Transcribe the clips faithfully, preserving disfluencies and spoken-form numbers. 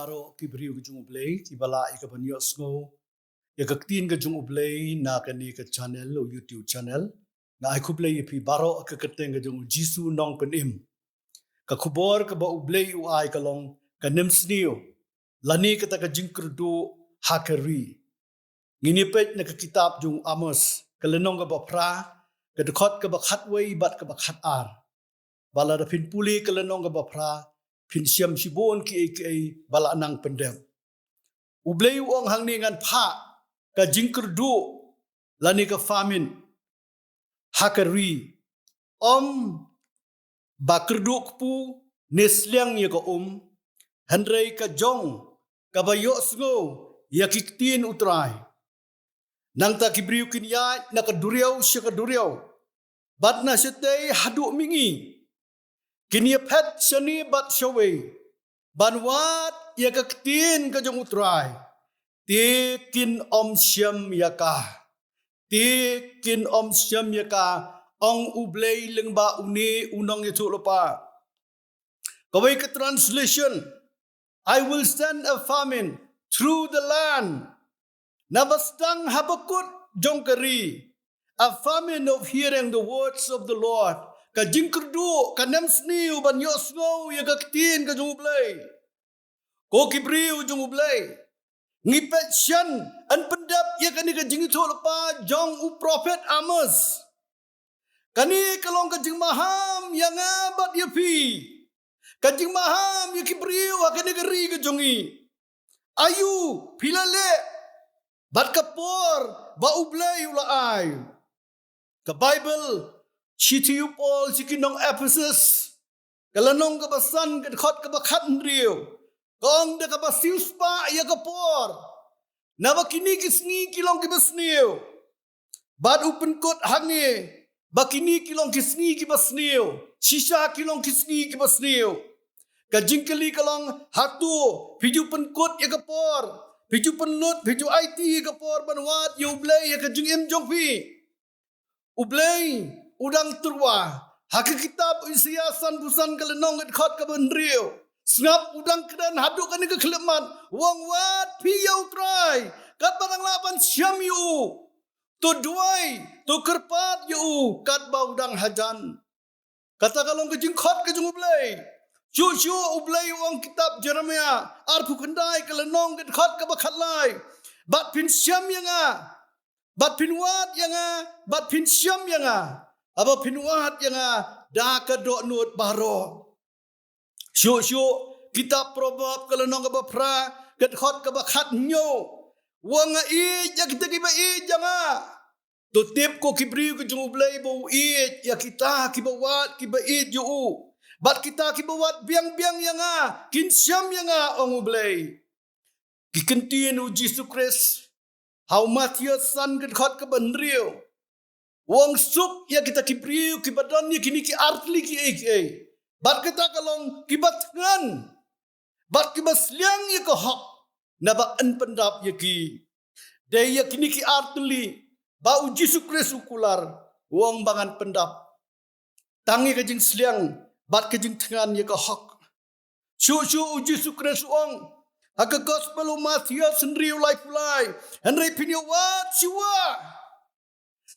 Baroh ki briew ka jong U Blei, ki ba lah ïa ka ban ïohsngew ïa ka ktien ka jong U Blei na kane ka channel, u YouTube channel. Nga ai khublei ïa phi baroh ha ka kyrteng ka jong U Jisu Nongpynim. Ka khubor kaba U Blei u ai ka long ka nemsniew, lane kata ka jingkyrduh ha ka ri. Ngin ïa peit na ka kitab jong u Amos, ka lynnong kaba phra, ka dkhot kaba khatwei bad kaba khatar. Bad lada phin pule ka lynnong kaba phra, phin shem shibun kiei kiei ba la nang pyndep. U Blei u ong hangne: Ngan phah ka jingkyrduh, lane ka famine, ha ka ri. Ym ba kyrduh kpu ne sliang ïa ka um, hynrei ka jong kaba ïohsngew ïa ki ktien U Trai. Nangta ki briew kin ïaid na ka duriaw sha ka duriaw, bad na shatei haduh mihngi. Kin ïa phet shane bad shawei ban wad ïa ka ktien ka jong U Trai, te kin ym shem ïa ka. Te kin ym shem ïa ka, ong U Blei lyngba une u nongïathuhlypa. Kawei ka translation: I will send a famine through the land. Naba sdang ha bakut jong ka ri, a famine of hearing the words of the Lord. Ka jingkyrduh, ka nemsniew ban ïohsngew ïa ka ktien ka jong U Blei. Ko ki briew jong U Blei, ngi peit shen, yn pyndep ïa kane ka jingïathuhlypa jong u prophet Amos. Kane ka long ka jingmaham ïa nga bad ïa phi. Ka jingmaham ïa ki briew ha kane ka ri ka jong ngi. Aïu phi la leh bad ka por ba U Blei u la ai? Ka Baibl shithi u Paul sha ki nong Ephesus, ka lynnong kaba san, ka dkhot kaba khathynriew, ka ong da kaba siewspah ïa ka por. Naba kine ki sngi ki long kiba sniew. Bad u pynkut hangne ba kine ki long ki sngi kiba sniew, shisha ki long ki sngi kiba sniew. Ka jingkylli ka long, hato phi ju pynkut ïa ka por, phi ju pynlut, phi ju aiti ïa ka por ban wad ïa U Blei ïa ka jingim jong phi? U Blei u dang tyrwa ha ka kitab Isaïah sanphew san, ka lynnong, ka dkhot kaba hynriew. Sngap, u dang kren haduh kane ka khyllipmat, u ong: Wad phi ïa U Trai katba dang lah ban shem ïa u. To duwai, to kyrpad ïa u katba u dang hajan. Kata ka long ka jingkhot ka jong U Blei. Shuh shuh U Blei u ong, kitab Jeremiah arphew khyndai, ka lynnong, ka dkhot kaba khatlai: Bad phin shem ïa nga, bad phin wad ïa nga, bad phin shem ïa nga, haba phin wad ïa nga da ka dohnud baroh. Shuh shuh kitab Proverb, ka lynnong kaba phra, ka dkhot kaba khathynñiew, u ong: Nga ïeit ïa kita kiba ïeit ïa nga. To tip, ko ki briew ka jong U Blei, ba u ïeit ïa kita kiba wad, kiba ïeit ïa u. Bad kita kiba wad biang biang ïa nga kin shem ïa nga, ong U Blei. Ki kyntien U Jisu Khrist ha u Mathaios san, ka dkhot kaba hynriew, u ong: Suk ïa kita ki briew kiba don ïa kine ki artylli kiei kiei. Bad kata ka long kiba thngan bad kiba sliang ïa ka hok, naba yn pyndap ïa ki. Dei ïa kine ki artylli ba U Jisu Khrist u kular, u ong ba ngan pyndap. Tang ïa ka jingsliang bad ka jingthngan ïa ka hok. Shuh shuh U Jisu Khrist u ong ha ka Gospel u Mathaios hynriew, laiphew lai: Hynrei phin ïa wad shuwa,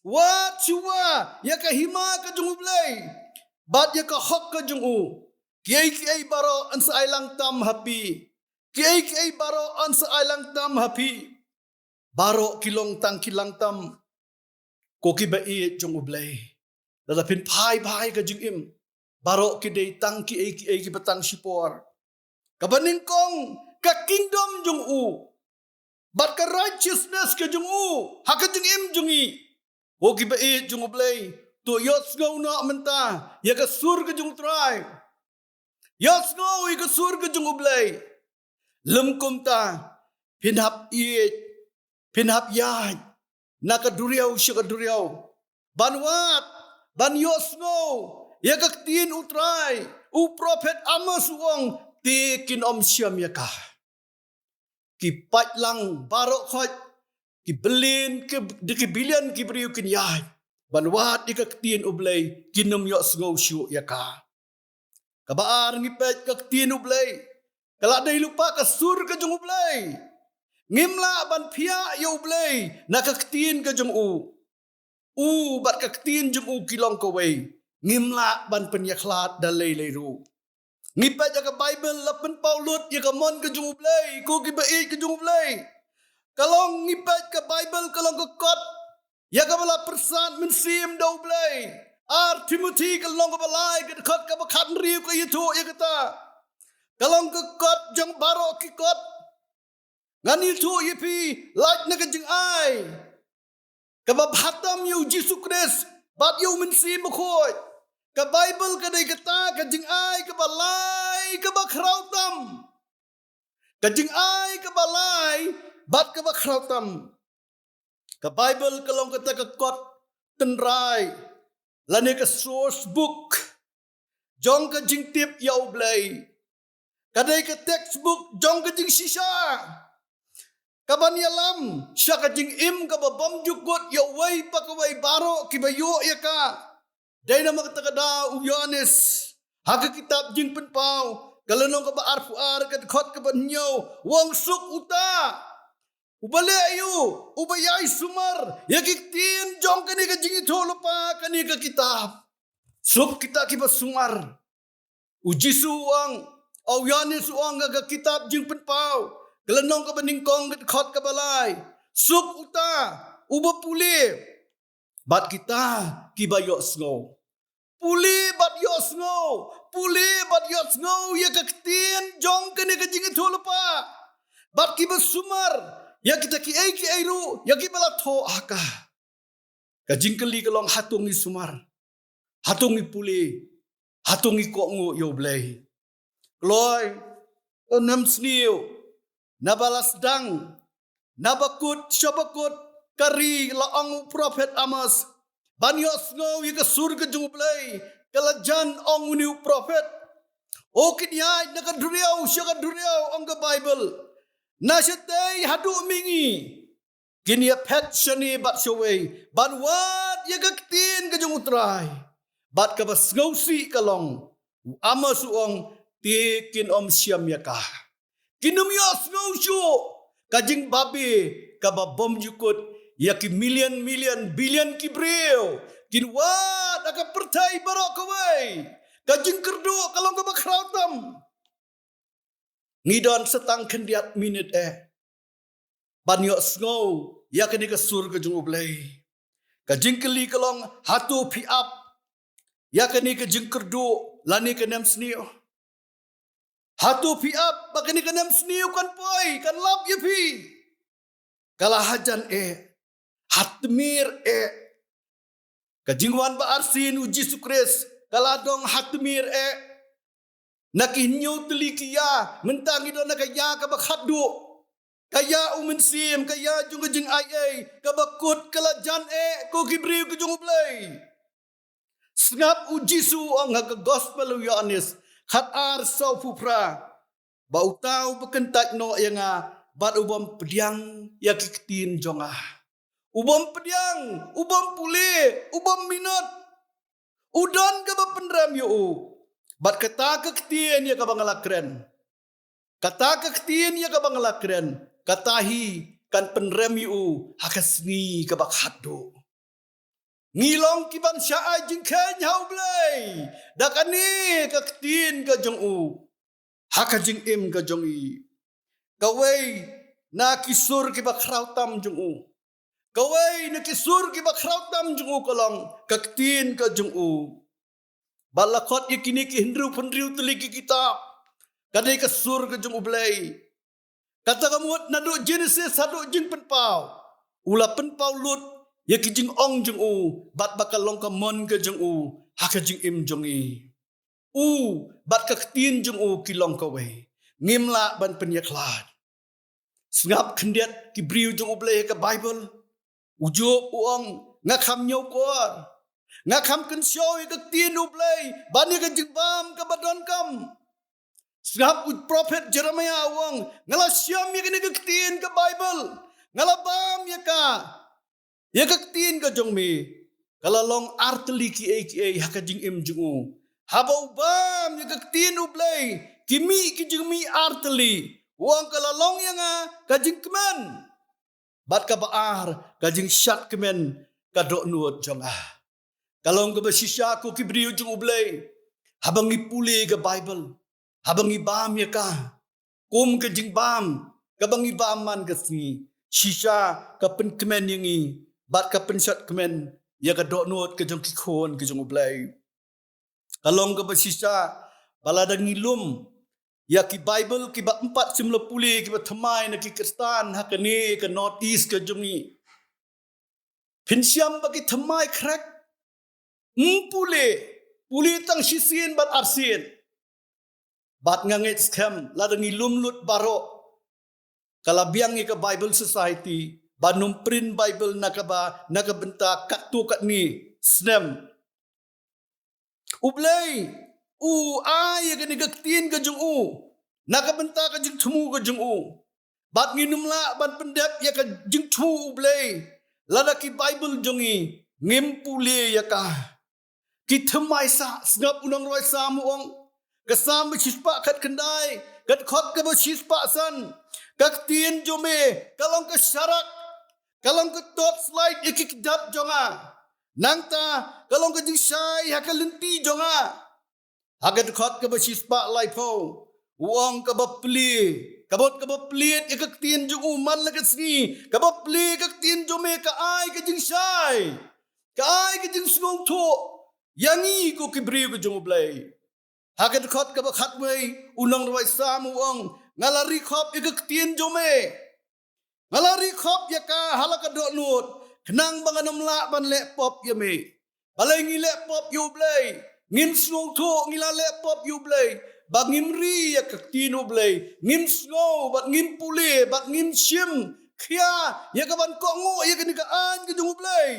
wad shuwa ïa ka hima ka jong U Blei bad ïa ka hok ka jong u, kiei kiei baroh yn sa ai lang tam ha phi. Kiei kiei baroh yn sa ai lang tam ha phi. Baroh ki long tang ki lang tam, ko kiba ïeit jong U Blei. Lada phin phai bha ïa ka jingim, baroh ki dei tang kiei kiei kiba tang shipor. Kaba nyngkong, ka kingdom jong u bad ka righteousness ka jong u ha ka jingim jong ngi. Ko kiba ïeit jong U Blei, to ïohsngew noh mynta ïa ka sur ka jong U Trai. Ïohsngew ïa ka sur ka jong U Blei. Lym kumta, phin hap ïeit, phin hap ïaid na ka duriaw sha ka duriaw ban wad, ban ïohsngew ïa ka ktien U Trai. U prophet Amos u ong, te kin ym shem ïa ka. Ki paid lang baroh khoit, ki billion, ki, da ki billion ki briew kin ïaid ban wad ïa ka ktien U Blei, kin ym ïohsngew shuh ïa ka. Kaba ar, ngi peit ka ktien U Blei ka la dei lypa ka sur ka jong U Blei. Ngim lah ban phiah ïa U Blei na ka ktien ka jong u. U bad ka ktien jong u ki long kawei. Ngim lah ban pynïakhlad da lei lei ruh. Ngi peit ïa ka Baibl la pynpaw lut ïa ka mon ka jong U Blei, ko ki ba ïeit ka jong U Blei. Ka long ngi peit ka Baibl ka long ka kot ïa kaba la pyrsad mynsiem da U Blei. Ar Timothi ka long kaba lai ka dkhot kaba khathynriew ka ïathuh ïa kata. Ka long ka kot jong baroh ki kot. Ngan ïathuh ïa phi lait na ka jingai kaba bha tam ïa U Jisu Khrist bad ïa U Mynsiem Bakhuid. Ka Baibl ka dei kata ka jingai kaba lai kaba khraw tam. Ka jingai kaba lai bad kaba khraw tam. Ka Baibl ka long kata ka kot tynrai lane ka source book jong ka jingtip ïa U Blei. Ka dei ka textbook jong ka jingshisha kaban ïalam sha ka jingim kaba bymjukut ïa uwei pa kawei baroh kiba ïoh ïa ka. Dei namar kata ka daw u Ïoannis ha ka kitab Jingpynpaw ka lynnong kaba arphew ar ka dkhot kaba hynñiew u ong, suk uta uba leh ïa u, uba ïai sumar ïa ki ktien jong kane ka jingïathuhlypa, kane ka kitab. Suk kita kiba sumar. U Jisu u ong, u Ïoannis u ong ha ka kitab Jingpynpaw ka lynnong kaba nyngkong ka dkhot kaba lai, suk uta uba pule bad kita kiba ïohsngew. Pule bad ïohsngew, pule bad ïohsngew ïa ka ktien jong kane ka jingïathuhlypa. Bad kiba sumar ïa kita kiei kiei ruh ïa kiba la thoh ha ka. Ka jingkylli ka long, hato ngi sumar? Hato ngi pule? Hato ngi kohnguh ïa U Blei? Kloi, u nemsniew, naba la sdang, naba kut sha ba kut ka ri, la ong u prophet Amos ban ïohsngew ïa ka sur ka jong U Blei. Ka la jan, ong une u prophet. O kin ïaid na ka duriaw sha ka duriaw, ong ka Baibl, na shatei haduh mihngi. Kin ïaphet shane bad shawei ban wad ïa ka ktien ka jong U Trai. Bad kaba sngewsih ka long, u Amos u ong, te kin ym shem ïa ka. Kin ym ïohsngew shuh ka jingbabe kaba bymjukut ïa ki million million billion ki briew kin wad ha ka pyrthei baroh kawei. Ka jingkyrduh ka long kaba khraw tam. Ngi don sa tang khyndiat minit eh ban ïohsngew ïa kane ka sur ka jong U Blei. Ka jingkylli ka long, hato phi ap ïa kane ka jingkyrduh lane ka nemsniew? Hato phi ap ba kane ka nemsniew kan poi, kan lap ïa phi? Ka la hajan eh, ha tmier eh. Ka jingwan ba arsien U Jisu Khrist ka la dong ha tmier eh. Na ki hynñiew tylli ki ïa, mynta ngi don na ka ïa kaba khatduh. Ka ïa U Mynsiem, ka ïa jong ka jingaiei, kaba kut ka la jan eh, ko ki briew ki jong U Blei. Sngap U Jisu u ong ha ka Gospel u Ïoannis khat ar sawphew phra, ba uta uba kyntait noh ïa nga bad u bym pdiang ïa ki ktien jong nga, u bym pdiang, u bym pule, u bym minot, u don kaba pynrem ïa u. Bad kata ka ktien ïa kaba nga la kren, kata ka ktien ïa kaba nga la kren, kata hi kan pynrem ïa u ha ka sngi kaba khatduh. Ngi long ki ban shah ai jingkheiñ ha U Blei da kane ka ktien ka jong u ha ka jingim ka jong ngi. Kawei na ki sur kiba khraw tam jong u, kawei na ki sur kiba khraw tam jong u ka long ka ktien ka jong u. Ba la khot ïa kine ki hynriew phew hynriew tylli ki kitab, ka dei ka sur ka jong U Blei. Kata ka mut naduh Genesis haduh Jingpynpaw, u la pynpaw lut ïa ki jingong jong u bad ba ka long ka mon ka jong u ha ka jingim jong ngi. U bad ka ktien jong u ki long kawei. Ngim lah ban pynïakhlad. Sngap khyndiat ki briew jong U Blei ha ka Baibl. U Job u ong, nga kham ñiewkor, nga kham kynshew ïa ka ktien U Blei ban ïa ka jingbam kaba donkam. Sngap u prophet Jeremiah u ong, nga la shem ïa kane ka ktien ka Baibl, nga la bam ïa ka, ïa ka ktien ka jong me. Ka la long artylli kiei kiei ha ka jingim jong u. Haba u bam ïa ka ktien U Blei, ki mih ki jingmih artylli, u ong ka la long ïa nga ka jingkmen, bad kaba ar ka jingshad kmen ka dohnud jong nga. Ka long kaba shisha ko ki briew jong U Blei, haba ngi pule ka Bible, haba ngi bam ïa ka, kum ka jingbam kaba ngi bam man ka sngi, shisha ka pynkmen ïa ngi, bad ka pynshad kmen ïa ka dohnud ka jong ki khun ka jong U Blei. Ka long kaba shisha ba lada ngi lum ïa ki Bible kiba ym pat shym la pule, kiba thymmai na ki Khristan ha kane ka North East ka jong ngi, phin shem ba ki thymmai khrek. Ym pule, pule tang shisien bad arsien. Bad nga ngeit skhem lada ngi lum lut baroh, ka la biang ïa ka Bible Society ban ym print Bible na kaba, na ka bynta katto katne snem. U Blei u ai ïa kane ka ktien ka jong u na ka bynta ka jingthmu ka jong u. Bad ngin ym lah ban pyndep ïa ka jingthmu U Blei lada ki Bible jong ngi ngim pule ïa ka. Ki thymmai sah, sngap u nongrwai Salm u ong, ka Salm ba shispah khatkhyndai, ka dkhot kaba shispah san, ka ktien jong me ka long ka sharak, ka long ka torchlight ïa ki kjat jong nga. Nangta ka long ka jingshai ha ka lynti jong nga. Ha ka dkhot kaba shispah laiphew, u ong kaba plie, kaba, kaba plie ïa ka ktien jong u man la ka sngi, kaba plie ka ktien jong me ka ai ka jingshai, ka ai ka jingsngewthuh ïa ngi ko ki briew ka jong U Blei. Ha ka dkhot kaba khatwei, u nongrwai Salm u ong, nga la ri khop ïa ka ktien jong me. Nga la ri khop ïa ka ha la ka dohnud, khnang ba ngan ym lah ban leh pop ïa me. Balei ngi leh pop ïa U Blei? Ngim sngewthuh ngi la leh pop ïa U Blei, ba ngim ri ïa ka ktien U Blei, ngim sngew, bad ngim pule, bad ngim shim khia ïa ka ban kohnguh ïa kane ka aiñ ka jong U Blei.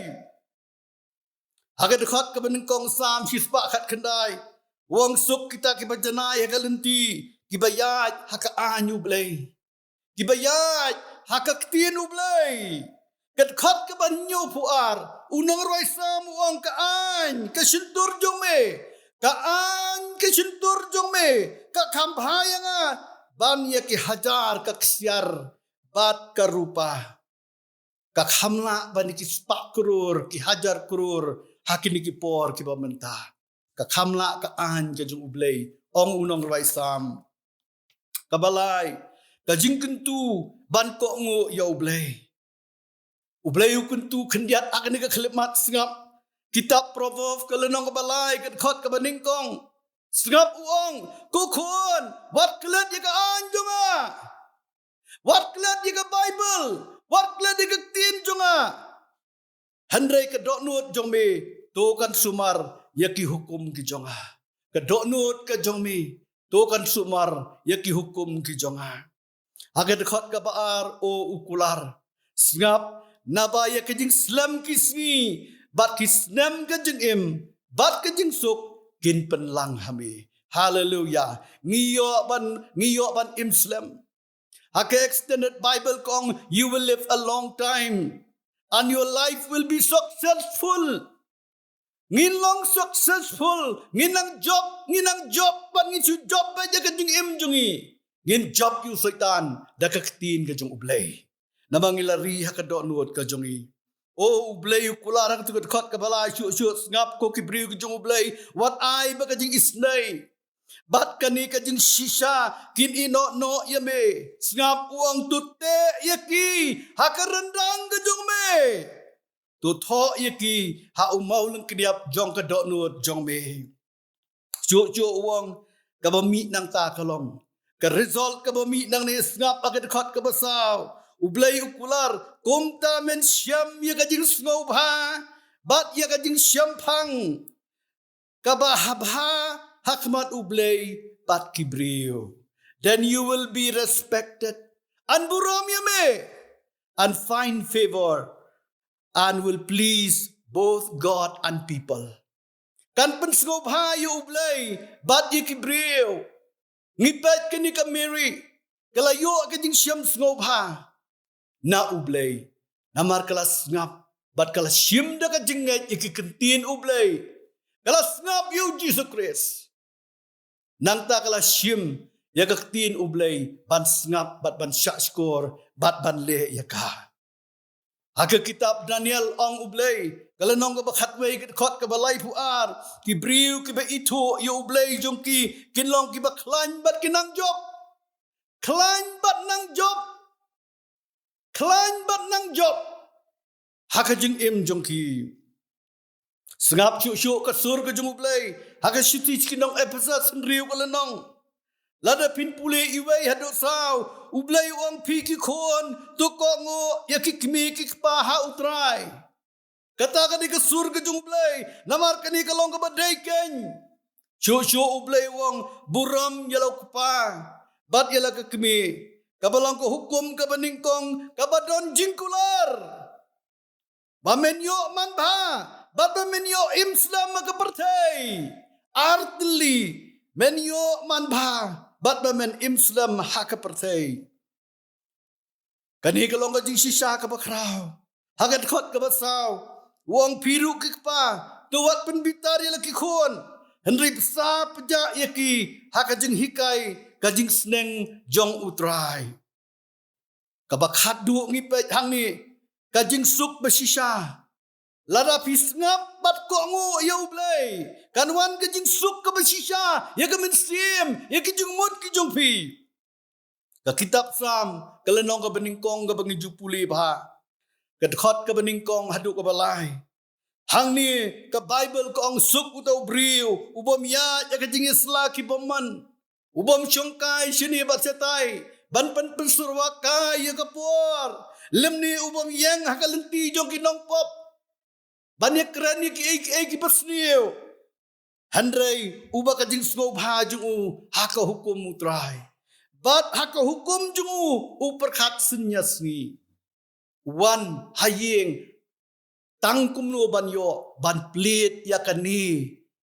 Ha ka dkhot kaba nyngkong Salm shispah khatkhyndai, u ong suk kita kiba janai ha ka lynti, kiba ïaid ha ka aiñ U Blei, kiba ïaid ha ka ktien U Blei. Ka dkhot kaba hynñiewphew ar, u nongrwai Salm u ong ka aiñ ka shyntur jong me, ka aiñ ka shyntur jong me ka kham bha ïa nga ban ïa ki hajar ka ksiar bad ka rupa. Ka kham lah ban ïa ki spah klur, ki hajar klur ha kine ki por kiba mynta. Ka kham lah ka aiñ ka jong U Blei, ong u nongrwai Salm. Kaba lai, ka jingkyntu ban kohnguh ïa U Blei. U Blei u kyntu khyndiat ha kane ka khyllipmat, sngap. Kitab Proverb ka lynnong kaba lai, ka dkhot kaba nyngkong. Sngap u ong, ko khun, wat klet ïa ka aiñ jong nga. Wat klet ïa ka Bible, wat klet ïa ka ktien jong nga. Hynrei ka dohnud jong me to kan sumar ïa ki hukum ki jong nga. Ka dohnud ka jong me to kan sumar ïa ki hukum ki jong nga. Ha ka dkhot kaba ar, o u kular, sngap, naba ïa ka jingslem ki sngi bad ki snem ka jingim bad ka jingsuk kin pynlang ha me. Haleluya. Ngi ïoh ban, ngi ïoh ban im slem. Ha ka Extended Bible ka ong, you will live a long time and your life will be successful. Ngin long successful, ngin nang jop, ngin nang jop, bad ngin shu jop beit ïa ka jingim jong ngi. Ngin jop ïa u Soitan da ka ktien ka jong U Blei. Namar ngi la ri ha ka dohnud ka jong ngi. O U Blei u kular, ha katu ka dkhot kaba lai, shuh shuh sngap ko ki briew ka jong U Blei, wat ai ba ka jingisynei bad kane ka jingshisha kin ïehnoh noh ïa me. Sngap u ong, to teh ïa ki ha ka ryndang ka jong me. To thoh ïa ki ha u mawlyngkniap jong ka dohnud jong me. Shuh shuh u ong, kaba mih nangta ka long, ka result kaba mih nangne, sngap ha ka dkhot kaba saw. U Blei u kular, kumta men shem ïa ka jingsngewbha bad ïa ka jingshemphang kaba habha ha khmat U Blei bad ki briew. Then you will be respected and burom ïa me and find favor and will please both God and people. Kan pynsngewbha ïa U Blei bad ïa ki briew. Ngi peit kane ka Mary, ka la ïoh ka jingshem sngewbha na U Blei. Namar ka la sngap bad ka la shim da ka jingngeit ïa ki ktien U Blei. Ka la sngap ïa U Jisu Khrist. Nangta ka la shim ïa ka ktien U Blei, ban sngap, bad ban shahshkor, bad ban leh ïa ka. Ha ka kitab Daniel ong U Blei, ka lynnong kaba khatwei, ka dkhot kaba laiphew ar, ki briew kiba ithuh ïa U Blei jong ki, kin long kiba khlaiñ bad ki nang jop. Khlaiñ bad nang jop. Khlaiñ bad nang jop ha ka jingim jong ki. Sngap shuh shuh ka sur ka jong U Blei ha ka shithi sha ki nong Ephesus, hynriew ka lynnong. Lada phin pule iwei haduh saw, U Blei u ong, phi ki khun, to kohnguh ïa ki kmie ki kpa ha U Trai. Kata ka dei ka sur ka jong U Blei, namar kane ka long kaba dei keiñ. Shuh shuh U Blei u ong, burom ïa la u kpa bad ïa la ka kmie, kaba long ka hukum kaba nyngkong kaba don jingkular. Ba men ïoh manbha bad ba men ïoh im slem ha ka pyrthei. Ar tylli, men ïoh manbha bad ba men im slem ha ka pyrthei. Kane ka long ka jingshisha kaba khraw. Ha ka dkhot kaba saw, u ong, phi ruh ki kpa, to wat pynbitar ïa la ki khun, hynrei bsa pjah ïa ki ha ka jinghikai ka jingsneng jong U Trai. Kaba khatduh ngi peit hangne, ka jingsuk bashisha. Lada phi sngap bad kohnguh ïa U Blei, kan wan ka jingsuk kaba shisha ïa ka mynsiem, ïa ki jingmut ki jong phi. Ka kitab Salm, ka lynnong kaba nyngkong kaba ngi ju pule bha, ka dkhot kaba nyngkong haduh kaba lai. Hangne ka Baibl ka ong, suk uta u briew u bym ïaid ïa ka jingïasla ki bymman, u bym shongkai shane bad shatai, ban pynpynsyrwa kai ïa ka por, lymne u bym ïeng ha ka lynti jong ki nongpop, ban ïakren ïa kiei kiei kiba sniew. Hynrei uba ka jingsngewbha jong u ha ka hukum U Trai, bad ha ka hukum jong u u pyrkhat synñia sngi. Wan ha ïing, tang kumno ban ïoh ban plied ïa kane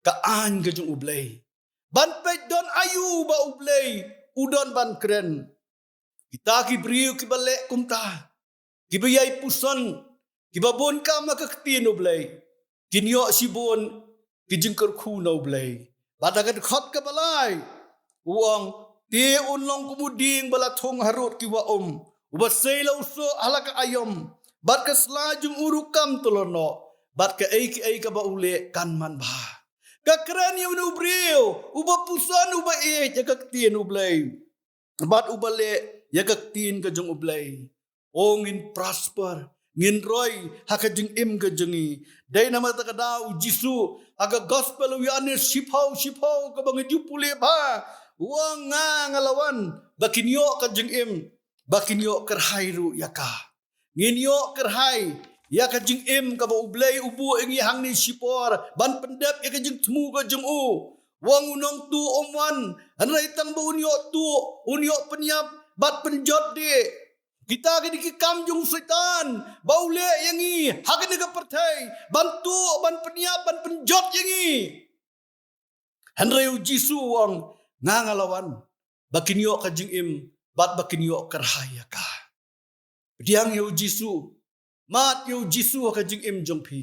ka aiñ ka jong U Blei, ban peit don aïu ba U Blei u don ban kren. Kita ki briew kiba leh kumta, kiba ïai puson, kiba bun kam ha ka ktien U Blei, kin ïoh shibun ki jingkyrkhu na U Blei. Bad ha ka dkhot kaba lai, u ong, te un long kum u dieng ba la thung harud ki wah um, uba sei la u soh ha la ka aïom, bad ka sla jong u ruh kam tyllo noh, bad kaei kaei kaba u leh kan manbha. Ka kren ïa une u briew uba puson, uba ïeit ïa ka ktien U Blei, bad uba leh ïa ka ktien ka jong U Blei. O, ngin prosper, ngin roi ha ka jingim ka jong ngi. Dei namar kata ka daw U Jisu ha ka Gospel u Ïoannis shiphew shiphew kaba ngi ju pule bha, u ong, nga, nga la wan ba kin ïoh ka jingim, ba kin ïoh kyrhai ruh ïa ka. Ngin ïoh kyrhai ïa ka jingim kaba U Blei u buh ïa ngi hangne shipor ban pyndep ïa ka jingthmu ka jong u. U ong, u nongtuh um wan hynrei tang ba un ïoh tuh, un ïoh pynïap bad pynjot dih. Kita ki dei ki kam jong u Soitan ba u leh ïa ngi ha kane ka pyrthei, ban tuh, ban pynïap, ban pynjot ïa ngi. Hynrei U Jisu u ong, nga, nga la wan ba kin ïoh ka jingim bad ba kin ïoh kyrhai ïa ka. Pdiang ïa U Jisu, mad ïa U Jisu ha ka jingim jong phi,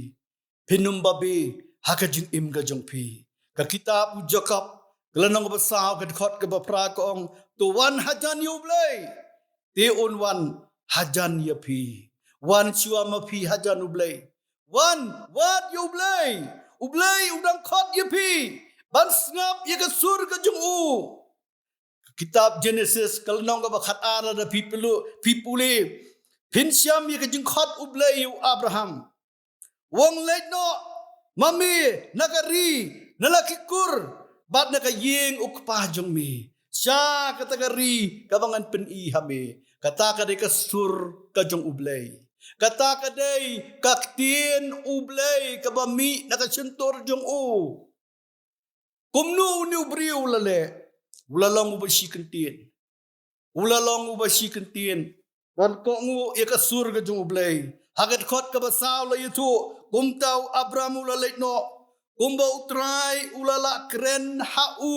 phin ym babe ha ka jingim ka jong phi. Ka kitab u Jakob, ka lynnong kaba saw, ka dkhot kaba phra ka ong, to wan hajan ïa U Blei, te un wan hajan ïa phi. Wan shuwa ma phi hajan U Blei. Wan, wad ïa U Blei. U Blei u dang khot ïa phi ban sngap ïa ka sur ka jong u. Ka kitab Genesis, ka lynnong kaba khatar, lada phi pule, phi pule, phin shem ïa ka jingkhot U Blei ïa u Abraham. U ong, leit noh ma me na ka ri, na la ki kur bad na ka ïing u kpa jong me, sha kata ka ri kaba ngan pyni ha me. Kata ka dei ka sur ka jong U Blei. Kata ka dei ka ktien U Blei kaba mih na ka shyntur jong u. Kumno une u briew u la leh? U la long uba shi kyntien. U la long uba shi kyntien ban kohnguh ïa ka sur ka jong U Blei. Ha ka dkhot kaba saw la ïathuh, kumta u Abram u la leit noh, kumba U Trai u la lah kren ha u.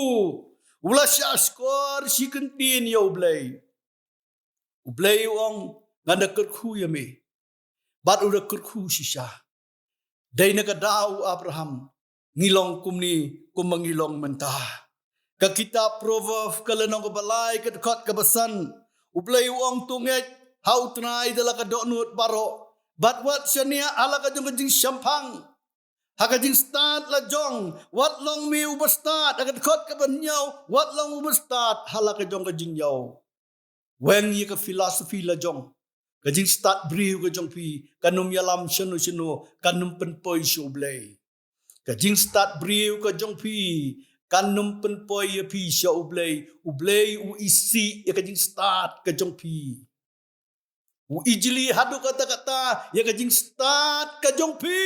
U la shahshkor shi kyntien ïa U Blei. U Blei u ong, ngan da kyrkhu ïa me. Bad u da kyrkhu shisha. Dei na ka daw u Abraham ngi long kumne kumba ngi long mynta. Ka kitab Proverb ka lynnong kaba lai ka dkhot kaba san, U Blei u ong, to ngeit ha U Trai da la ka dohnud baroh, bad wat shaniah ha la ka jong ka jingshemphang. Ha ka jingstad la jong, wat long me uba stad, ha ka dkhot kaba hynñiew, wat long uba stad ha la ka jong ka jingñiew. Weng ïa ka philosophy la jong, ka jingstad briew ka jong phi kan ym ïalam shano shano, kan ym pynpoi sha U Blei. Ka jingstad briew ka jong phi kan ym pynpoi ïa phi sha U Blei. U Blei u isih ïa ka jingstad ka jong phi. U ijli haduh katta katta ïa ka jingstad ka jong phi.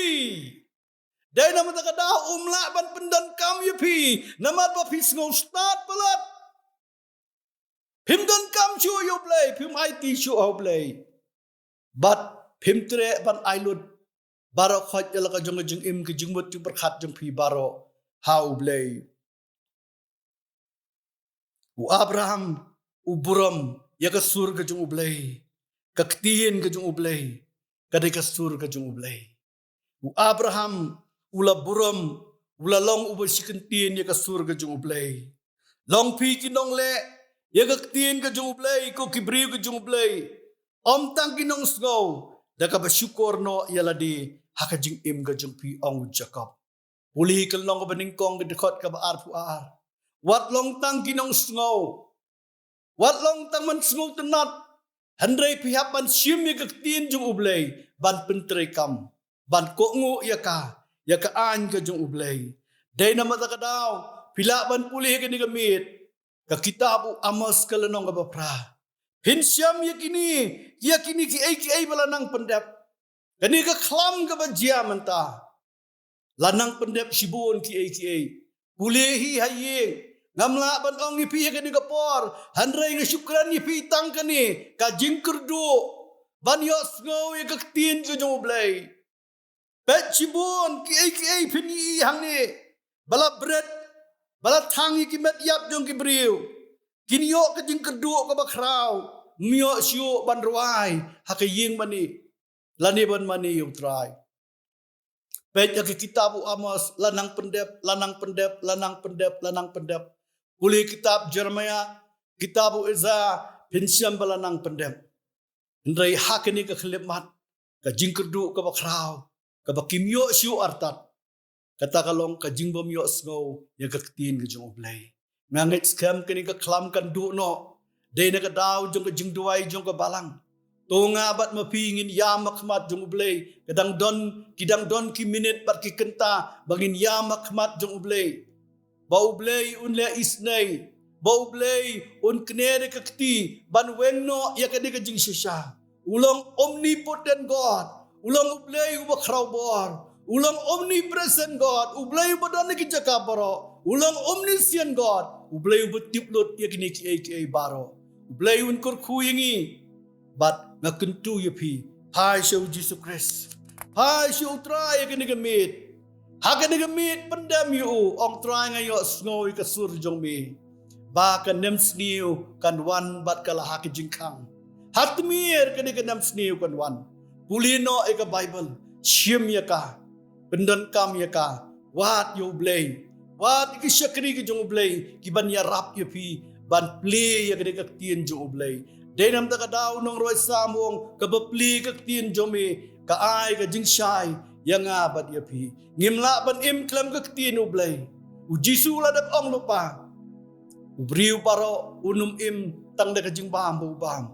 Dei namar kata ka daw um lah ban pyndonkam ïa phi namar ba phi sngew stad palat. Phim donkam shuh ïa U Blei, phim aiti shuh ha U Blei. Bad phim treh ban ai lut baroh khoit ïa la ka jong ka jingim, ka jingmut jingpyrkhat jong phi baroh ha U Blei. U Abraham u burom ïa ka sur ka jong U Blei. Ka ktien ka jong U Blei ka dei ka sur ka jong U Blei. U Abraham u la burom, u la long uba shi kyntien ïa ka sur ka jong U Blei. Long phi ki nongleh ïa ka ktien ka jong U Blei, ko ki briew ka jong U Blei. Ym tang ki nongsngew, da kaba shukor noh ïa lade ha ka jingim ka jong phi, ong u Jakob. Pule ka lynnong kaba nyngkong ka dkhot kaba arphew ar. Wat long tang ki nongsngew. Wat long tang ban sngewtynnad. Hynrei phi hap ban shim ïa ka ktien jong U Blei ban pyntreikam, ban kohnguh ïa ka, ïa ka aiñ ka jong U Blei. Dei namar kata ka daw phi lah ban pule ha kane ka miet ka kitab u Amos ka lynnong kaba phra. Phin shem ïa kine, ïa kine kiei kiei ba la nang pyndep. Kane ka khlam kaba jia mynta. La nang pyndep shibun kiei kiei. Pule hi ha ïing. Ngam lah ban ong ïa phi ha kane ka por, hynrei nga shu kren ïa phi tang kane ka jingkyrduh ban ïohsngew ïa ka ktien ka jong U Blei. Peit shibun kiei kiei phin ïohi hangne ba la bret, ba la thang ïa ki met ïap jong ki briew. Kin ïoh ka jingkyrduh kaba khraw, ym ïoh shuh ban rwai ha ka ïing mane lane ban mane ïa U Trai. Peit ïa ka kitab u Amos, la nang pyndep, la nang pyndep, la nang pyndep, la nang pyndep. Pule kitab Jeremiah, kitab u Isaiah, phin shem ba la nang pyndep. Hynrei ha kane ka khyllipmat, ka jingkyrduh kaba khraw, kaba kim ïoh shuh artat, kata ka long ka jingbym ïohsngew ïa ka ktien ka jong U Blei. Nga ngeit skhem kane ka khlam kan duh noh. Dei na ka daw jong ka jingduwai jong ka balang. To nga bad ma phi ngin ïam ha khmat jong U Blei. Ka dang don, ki dang don ki minit bad ki kynta ba ngin ïam ha khmat jong U Blei. Ba U Blei un leh isynei, ba U Blei un kner ïa ka kti ban weng noh ïa kane ka jingshisha. U long omnipotent God. U long U Blei uba khraw bor. U long omnipresent God. U Blei uba don ha ki jaka baroh. U long omniscient God. U Blei uba tip lut ïa kine kiei kiei baroh. U Blei un kyrkhu ïa ngi. Bad nga kyntu ïa phi, phai sha U Jisu Khrist. Phai sha U Trai ha kane ka miet. Ha kane ka miet pyndem ïa u, ong Trai, nga ïohsngew ïa ka sur jong me. Ba ka nemsniew kan wan bad ka la ha ka jingkhang. Ha tmier kane ka nemsniew kan wan. Pule noh ïa ka Baibl, shim ïa ka, pyndonkam ïa ka, wad ïa U Blei, wad ïa ki shakri ki jong U Blei ki ban ïarap ïa phi ban plie ïa kane ka ktien jong U Blei. Dei namar kata ka daw nongrwai Salm u ong, kaba plie ka ktien jong me ka ai ka jingshai ïa nga bad ïa phi. Ngim lah ban im khlem ka ktien U Blei. U Jisu la dep ong lypa, u briew baroh un ym im tang da ka jingbam ba u bam,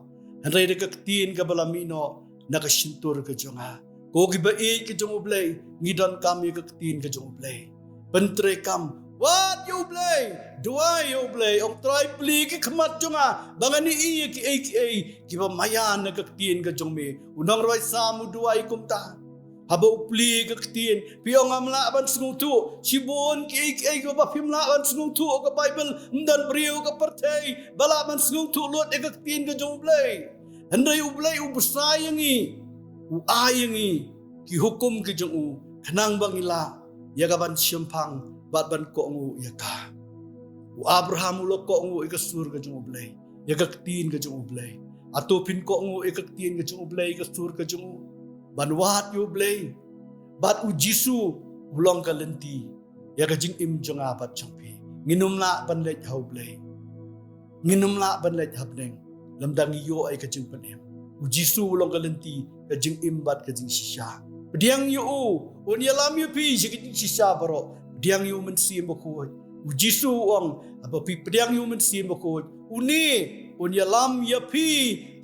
hynrei da ka ktien kaba la mih noh na ka shyntur ka jong nga. Ko kiba ïeit ki jong U Blei, ngi donkam ïa ka ktien ka jong U Blei. Pyntreikam, wad ïa U Blei, duwai ïa U Blei, ong Trai, plie ki khmat jong nga ba ngan ïohi ïa kiei kiei kiba maïan na ka ktien ka jong me. U nongrwai Salm u duwai kumta. Haba u plie ka ktien, phi ong ngam lah ban sngewthuh. Shibun kiei kiei kiba phim lah ban sngewthuh ha ka Baibl, ym don briew ha ka pyrthei ba lah ban sngewthuh lut ïa ka ktien ka jong U Blei. Hynrei U Blei u bsa ïa ngi, u ai ïa ngi ki hukum ki jong u, khnang ba ngin lah ïa ka ban shemphang bad ban kohnguh ïa ka. U Abraham u la kohnguh ïa ka sur ka jong U Blei, ïa ka ktien ka jong U Blei. Hato phin kohnguh ïa ka ktien ka jong U Blei, ïa ka sur ka jong u, ban wad ïa U Blei? Bad U Jisu u long ka lynti ïa ka jingim jong nga bad jong phi. Ngin ym lah ban leit ha U Blei. Ngin ym lah ban leit ha bneng lymda ngi ïoh ïa ka jingpynim. U Jisu u long ka lynti, ka jingim bad ka jingshisha. Pdiang ïa u, un ïalam ïa phi sha ka jingshisha baroh. Pdiang ïa U Mynsiem Bakhuid. U Jisu u ong, haba phi pdiang ïa U Mynsiem Bakhuid, une un ïalam ïa phi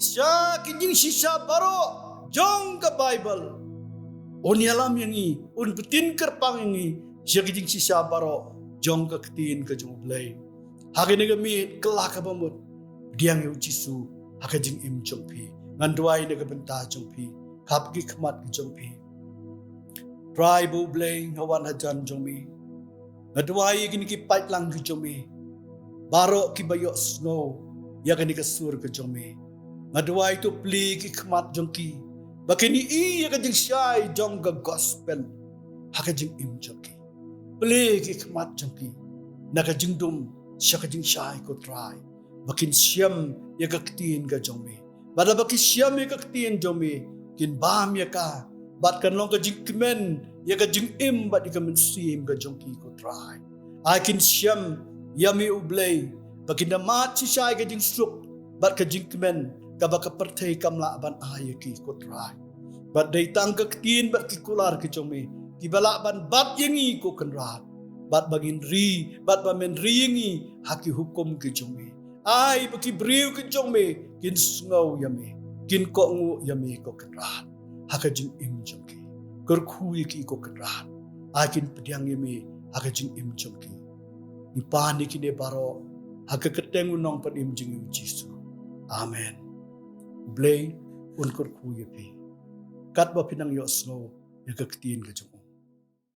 sha ka jingshisha baroh jong ka Baibl. Un ïalam ïa ngi, un pyntip kyrpang ïa ngi sha ka jingshisha baroh jong ka ktien ka jong U Blei. Ha kane ka miet, kylla kaba mut, pdiang ïa U Jisu ha ka jingim jong phi. Ngan duwai na ka bynta jong phi, khap ki khmat ki jong phi. Trai ba U Blei, nga wan hajan jong me. Nga duwai ïa kine ki paidlang ki jong me baroh kiba ïohsngew ïa kane ka sur ka jong me. Nga duwai to plie ki khmat jong ki ba kin ïohi ïa ka jingshai jong ka gospel ha ka jingim jong ki. Plie ki khmat jong ki na ka jingdum sha ka jingshai, ko Trai, ba kin shem ïa ka ktien ka jong me. Bad haba ki shem ïa ka ktien jong me, kin bam ïa ka, bad kan long ka jingkmen ïa ka jingim bad ïa ka mynsiem ka jong ki, ko Trai. Ai kin shem ïa me, U Blei, ba kin da mad shisha ïa ka jingsuk bad ka jingkmen kaba ka pyrthei kam lah ban ai ïa ki, ko Trai. Bad dei tang ka ktien bad ki kular ki jong me kiba lah ban bat ïa ngi, ko Kynrad, bad ba ngin ri, bad ba men ri ïa ngi ha ki hukum ki jong me. Ai ba ki briew ki jong me kin sngew ïa me, kin kohnguh ïa me, ko Kynrad, ha ka jingim jong ki. Kyrkhu ïa ki, ko Kynrad. Ai kin pdiang ïa me ha ka jingim jong ki. Ngi pan ïa kine baroh ha ka kyrteng U Nongpynim jong ngi, U Jisu. Amen. U Blei un kyrkhu ïa phi katba phi nang ïohsngew ïa ka ktien ka jong